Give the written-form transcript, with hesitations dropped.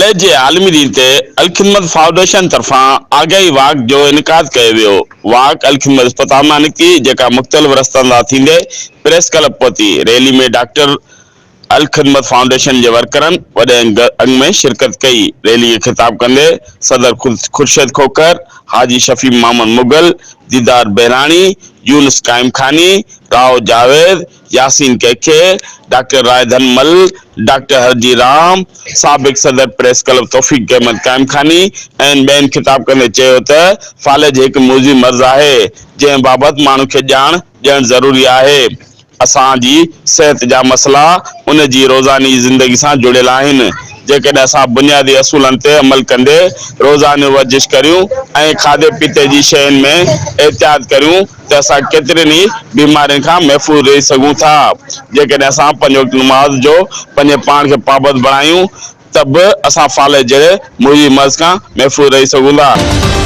فالج جي عالمي ڏينهن تي الخدمت فائونڊيشن طرفان آگاهي واڪ جو انعقاد ڪيو ويو. واڪ الخدمت اسپتال مان نڪتي جيڪا مختلف رستن تان ٿيندي پريس ڪلب پهتي. ريلي ۾ ڊاڪٽر الخدمت فائونڊيشن جي ورڪرن وڏي انگ ۾ شرڪت ڪئي. ريلي کي خطاب ڪندي صدر خورشيد کوکر، حاجي شفيع محمد مغل، ديدار بهراڻي، يونس قائمخاني، رائو جاويد، ياسين ڪيکي، ڊاڪٽر رائڌن مل، ڊاڪٽر هرجي رام، سابق صدر پريس ڪلب توفيق احمد قائمخاني ۽ ٻين خطاب ڪندي چيو ته فالج هڪ موذي مرض آهي جنهن بابت ماڻهن کي ڄاڻ ڏيڻ ضروري آهي. اسان جي صحت جا مسئلا ان جي روزاني زندگي سان جڙيل آهن. جيڪڏهن اسان بنيادي اصولن تي عمل ڪندي روزانو ورزش ڪريون ۽ کاڌي پيتي جي شين ۾ احتياط ڪريون ته اسان ڪيترين ئي بيمارين کان محفوظ رهي سگهون ٿا. جيڪڏهن اسان پنج وقت نماز جو پنهنجي پاڻ کي پابند بڻايون ته به اسان فالج جهڙي موذي مرض کان محفوظ رهي سگهون ٿا.